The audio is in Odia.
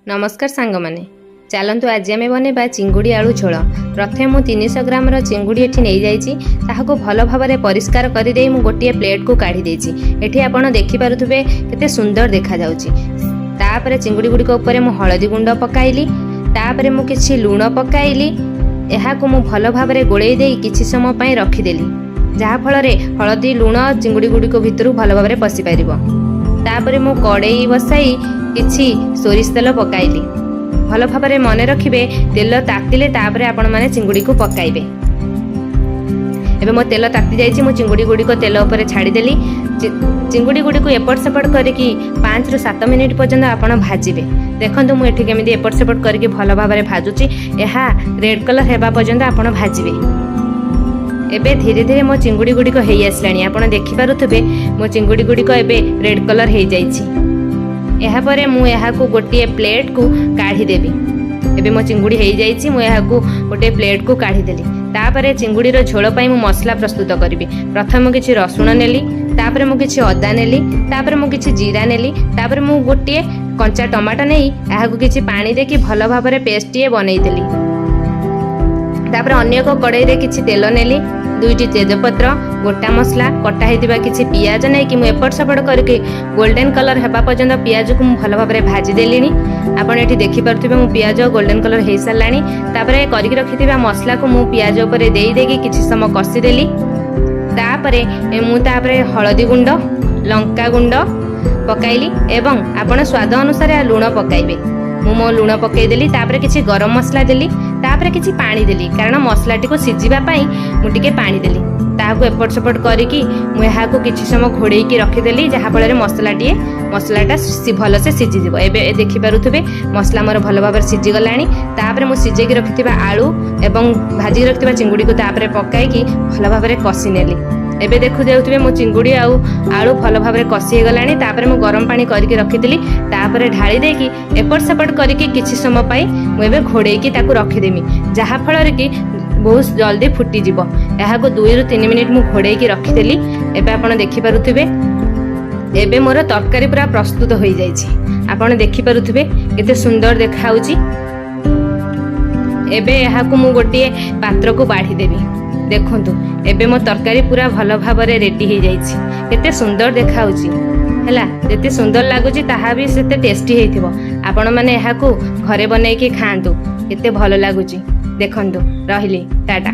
ନମସ୍କାର ସାଙ୍ଗମାନେ, ଚାଲନ୍ତୁ ଆଜି ଆମେ ବନେଇବା ଚିଙ୍ଗୁଡ଼ି ଆଳୁ ଝୋଳ। ପ୍ରଥମେ ମୁଁ 300 ଗ୍ରାମର ଚିଙ୍ଗୁଡ଼ି ଏଠି ନେଇଯାଇଛି। ତାହାକୁ ଭଲ ଭାବରେ ପରିଷ୍କାର କରିଦେଇ ମୁଁ ଗୋଟିଏ ପ୍ଲେଟ୍କୁ କାଢ଼ି ଦେଇଛି। ଏଠି ଆପଣ ଦେଖିପାରୁଥିବେ, କେତେ ସୁନ୍ଦର ଦେଖାଯାଉଛି। ତାପରେ ଚିଙ୍ଗୁଡ଼ି ଗୁଡ଼ିକ ଉପରେ ମୁଁ ହଳଦୀ ଗୁଣ୍ଡ ପକାଇଲି। ତାପରେ ମୁଁ କିଛି ଲୁଣ ପକାଇଲି। ଏହାକୁ ମୁଁ ଭଲ ଭାବରେ ଗୋଳେଇ ଦେଇ କିଛି ସମୟ ପାଇଁ ରଖିଦେଲି, ଯାହାଫଳରେ ହଳଦୀ ଲୁଣ ଚିଙ୍ଗୁଡ଼ି ଗୁଡ଼ିକ ଭିତରୁ ଭଲ ଭାବରେ ପଶିପାରିବ। ତାପରେ ମୁଁ କଡ଼େଇ ବସାଇ କିଛି ସୋରିଷ ତେଲ ପକାଇଲି। ଭଲ ଭାବରେ ମନେ ରଖିବେ, ତେଲ ତାତିଲେ ତାପରେ ଆପଣମାନେ ଚିଙ୍ଗୁଡ଼ିକୁ ପକାଇବେ। ଏବେ ମୋ ତେଲ ତାତି ଯାଇଛି। ମୁଁ ଚିଙ୍ଗୁଡ଼ି ଗୁଡ଼ିକ ତେଲ ଉପରେ ଛାଡ଼ିଦେଲି। ଚିଙ୍ଗୁଡ଼ି ଗୁଡ଼ିକୁ ଏପଟ ସେପଟ କରିକି 5ରୁ 7 ମିନିଟ୍ ପର୍ଯ୍ୟନ୍ତ ଆପଣ ଭାଜିବେ। ଦେଖନ୍ତୁ, ମୁଁ ଏଠି କେମିତି ଏପଟ ସେପଟ କରିକି ଭଲ ଭାବରେ ଭାଜୁଛି। ଏହା ରେଡ୍ କଲର୍ ହେବା ପର୍ଯ୍ୟନ୍ତ ଆପଣ ଭାଜିବେ। ଏବେ ଧୀରେ ଧୀରେ ମୋ ଚିଙ୍ଗୁଡ଼ି ଗୁଡ଼ିକ ହେଇ ଆସିଲାଣି। ଆପଣ ଦେଖିପାରୁଥିବେ, ମୋ ଚିଙ୍ଗୁଡ଼ି ଗୁଡ଼ିକ ଏବେ ରେଡ୍ କଲର୍ ହେଇଯାଇଛି। ଏହାପରେ ମୁଁ ଏହାକୁ ଗୋଟିଏ ପ୍ଲେଟ୍କୁ କାଢ଼ିଦେବି। ଏବେ ମୋ ଚିଙ୍ଗୁଡ଼ି ହେଇଯାଇଛି। ମୁଁ ଏହାକୁ ଗୋଟିଏ ପ୍ଲେଟ୍କୁ କାଢ଼ିଦେଲି। ତାପରେ ଚିଙ୍ଗୁଡ଼ିର ଝୋଳ ପାଇଁ ମୁଁ ମସଲା ପ୍ରସ୍ତୁତ କରିବି। ପ୍ରଥମେ ମୁଁ କିଛି ରସୁଣ ନେଲି, ତାପରେ ମୁଁ କିଛି ଅଦା ନେଲି, ତାପରେ ମୁଁ କିଛି ଜିରା ନେଲି। ତାପରେ ମୁଁ ଗୋଟିଏ କଞ୍ଚା ଟମାଟୋ ନେଇ ଏହାକୁ କିଛି ପାଣି ଦେଇକି ଭଲ ଭାବରେ ପେଷ୍ଟଟିଏ ବନେଇଦେଲି। ତାପରେ ଅନ୍ୟ ଏକ କଡ଼େଇରେ କିଛି ତେଲ ନେଲି। ଦୁଇଟି ତେଜପତ୍ର, ଗୋଟା ମସଲା, କଟା ହେଇଥିବା କିଛି ପିଆଜ ନେଇକି ମୁଁ ଏପଟ ସେପଟ କରିକି ଗୋଲ୍ଡେନ୍ କଲର୍ ହେବା ପର୍ଯ୍ୟନ୍ତ ପିଆଜକୁ ମୁଁ ଭଲ ଭାବରେ ଭାଜି ଦେଲିଣି। ଆପଣ ଏଠି ଦେଖିପାରୁଥିବେ, ମୁଁ ପିଆଜ ଗୋଲ୍ଡେନ୍ କଲର୍ ହେଇସାରିଲାଣି। ତାପରେ କରିକି ରଖିଥିବା ମସଲାକୁ ମୁଁ ପିଆଜ ଉପରେ ଦେଇ ଦେଇକି କିଛି ସମୟ କଷିଦେଲି। ତାପରେ ମୁଁ ତାପରେ ହଳଦୀ ଗୁଣ୍ଡ, ଲଙ୍କା ଗୁଣ୍ଡ ପକାଇଲି ଏବଂ ଆପଣ ସ୍ୱାଦ ଅନୁସାରେ ଲୁଣ ପକାଇବେ। ମୁଁ ମୋ ଲୁଣ ପକାଇଦେଲି। ତାପରେ କିଛି ଗରମ ମସଲା ଦେଲି। ତାପରେ କିଛି ପାଣି ଦେଲି, କାରଣ ମସଲାଟିକୁ ସିଝିବା ପାଇଁ ମୁଁ ଟିକେ ପାଣି ଦେଲି। ତାହାକୁ ଏପଟ ସେପଟ କରିକି ମୁଁ ଏହାକୁ କିଛି ସମୟ ଘୋଡ଼େଇକି ରଖିଦେଲି, ଯାହାଫଳରେ ମସଲାଟା ଭଲସେ ସିଝିଯିବ। ଏବେ ଦେଖିପାରୁଥିବେ, ମସଲା ମୋର ଭଲ ଭାବରେ ସିଝିଗଲାଣି। ତାପରେ ମୁଁ ସିଝେଇକି ରଖିଥିବା ଆଳୁ ଏବଂ ଭାଜିକି ରଖିଥିବା ଚିଙ୍ଗୁଡ଼ିକୁ ତାପରେ ପକାଇକି ଭଲ ଭାବରେ କଷି ନେଲି। ଏବେ ଦେଖୁ ଯାଉଥିବେ, ମୋ ଚିଙ୍ଗୁଡ଼ି ଆଉ ଆଳୁ ଭଲ ଭାବରେ କଷି ହେଇଗଲାଣି। ତାପରେ ମୁଁ ଗରମ ପାଣି କରିକି ରଖିଥିଲି, ତାପରେ ଢାଳି ଦେଇକି ଏପଟ ସେପଟ କରିକି କିଛି ସମୟ ପାଇଁ ମୁଁ ଏବେ ଘୋଡ଼େଇକି ତାକୁ ରଖିଦେମି, ଯାହାଫଳରେ କି ବହୁତ ଜଲ୍ଦି ଫୁଟିଯିବ। ଏହାକୁ 2ରୁ 3 ମିନିଟ୍ ମୁଁ ଘୋଡ଼େଇକି ରଖିଦେଲି। ଏବେ ଆପଣ ଦେଖିପାରୁଥିବେ, ଏବେ ମୋର ତରକାରୀ ପୁରା ପ୍ରସ୍ତୁତ ହୋଇଯାଇଛି। ଆପଣ ଦେଖିପାରୁଥିବେ, କେତେ ସୁନ୍ଦର ଦେଖାଯାଉଛି। ଏବେ ଏହାକୁ ମୁଁ ଗୋଟିଏ ପାତ୍ରକୁ ବାଢ଼ିଦେବି। ଦେଖନ୍ତୁ, ଏବେ ମୋ ତରକାରୀ ପୁରା ଭଲ ଭାବରେ ରେଡି ହେଇଯାଇଛି। କେତେ ସୁନ୍ଦର ଦେଖାଯାଉଛି ହେଲା। ଯେତେ ସୁନ୍ଦର ଲାଗୁଛି, ତାହା ବି ସେତେ ଟେଷ୍ଟି ହେଇଥିବ। ଆପଣମାନେ ଏହାକୁ ଘରେ ବନେଇକି ଖାଆନ୍ତୁ। କେତେ ଭଲ ଲାଗୁଛି ଦେଖନ୍ତୁ। ରହିଲି, ଟାଟା।